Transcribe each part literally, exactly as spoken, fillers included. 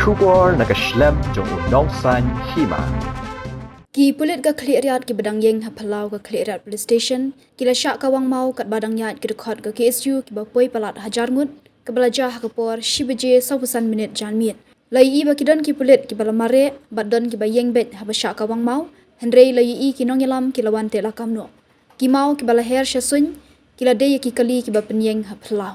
Khubor na ka shlem jong u Nongsaiñ Hima. Ki pulit ka Khliehriat kiba dang ïeng ha phyllaw ka Khliehriat Police Station ki la shah kawang maw katba dang ïaid ki dkhot ka K S U kiba poi palat hajar ngut, kaba la jia ha ka por shi baje sawphew san minit janmiet. La ïohi ba ki don ki pulit kiba la mareh bad don kiba ïeng beit haba shah kawang maw, hynrei la ïohi ki nongïalam ki la wan teh lakam noh. Ki maw kiba la her sha suiñ ki la dei ïa ki kali kiba pynïeng ha phyllaw.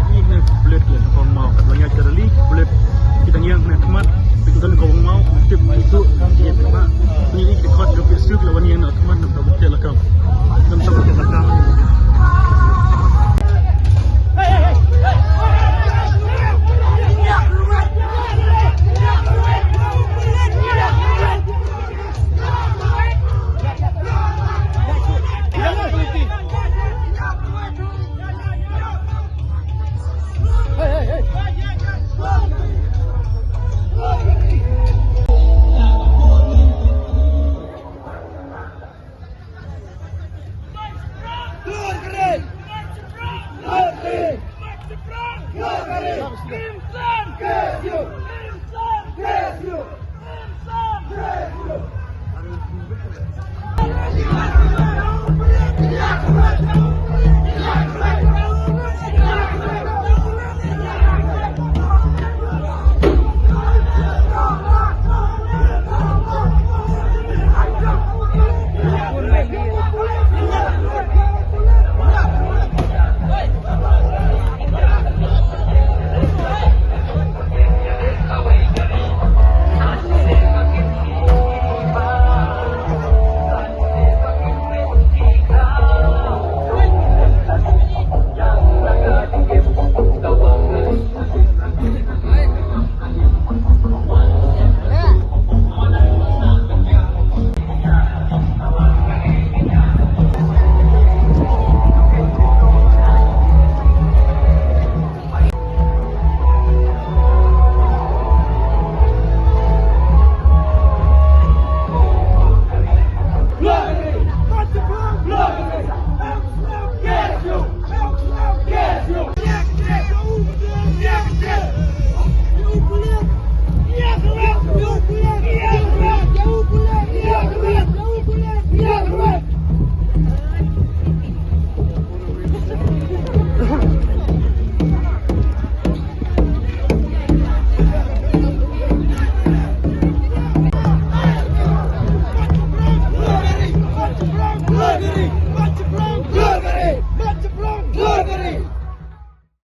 Ini pulit ki kong mau kat banyak cara li pulit kita ngiang kena kemat kita kong mau tip itu dia kena ini kita kuat jom kita suk lawan yang nak kemat nak betul lah kau.